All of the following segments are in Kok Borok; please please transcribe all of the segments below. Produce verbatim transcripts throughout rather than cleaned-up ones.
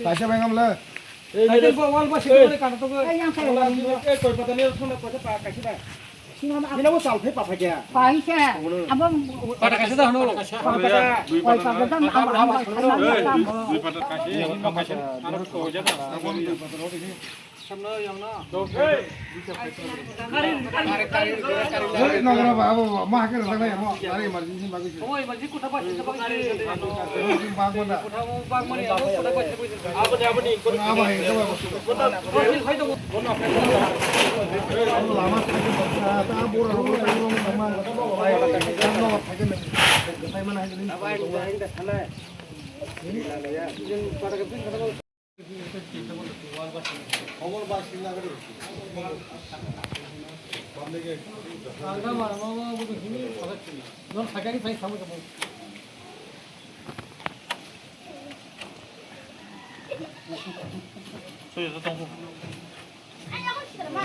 Taisa bai ngamle. Taisa bai ngamle. Ei, koi pata ni thona pata pa kaisa ba. Nina bo chal phai pa phai kya? Paisa. Abo pata kaisa da hano. Pata. Koi pata da abo abo. Dui pata kaisa, ini kaisa. Aro to ja da. Samno yang na. Hey. Hey, nongro ba, abo, abo, ma hakhe rwjaknai amo, ari emergency bagwi se. Oh, emergency kotha ba, kotha ba. Emergency bag mana? Kotha bag mani, abo kotha ba, kotha ba. Abo ni, abo ni. Abo hai, abo. Kotha, hai to. Lama se, ta bora ro, ta ro, lama. Abo hai, hai, hai, hai.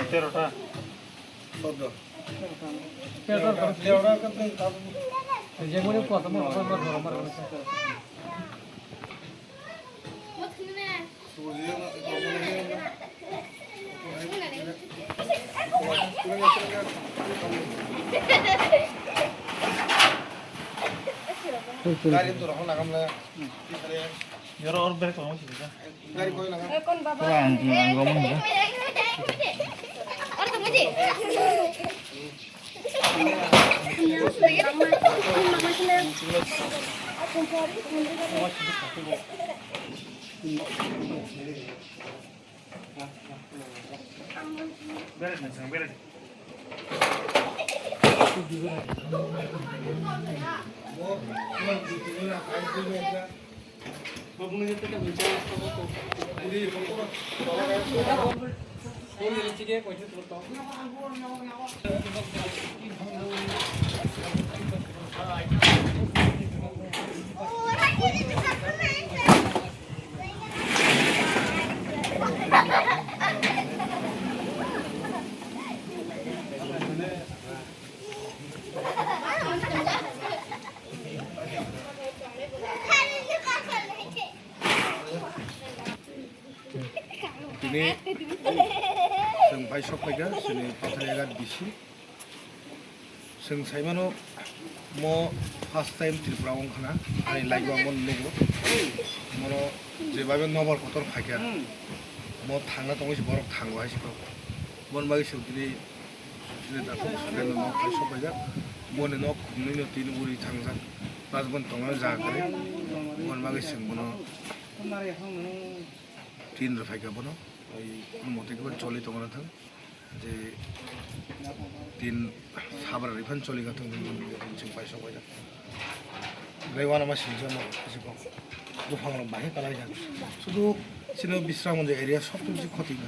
Terota. Gari tu rohon agam le. Yoro or bere kono sih ka. Gari koi laga. Ang ang gomong ya. Tini chwng bai sok phaikha chini Pathariaghat D C. Chwng saimano mo first time Tripura wngkha na, ani life o mo nugo. Mono jebabe nobar kotor phaikha, mo thangna tongwi se borok thango hai se kok. Mon bagwi chwng tini Sini dakti sudeno nok hai sok paijak. Boni nok khumnwi no tin uri thangjak. Plus boni tongna jaga kwrwi. Boni bagwi chwng bono tin rwphaikha bono. Oi, mote khe choli tongna thang. Je tin sabra rwi phan choli ka thang, boni bagwi chwng pai sok paijak. Belai uanama swijak mo, bisi kok. Buphang rok bahai kalai jak. Sudu chini Bisramganj area sob tu bisi khoti na.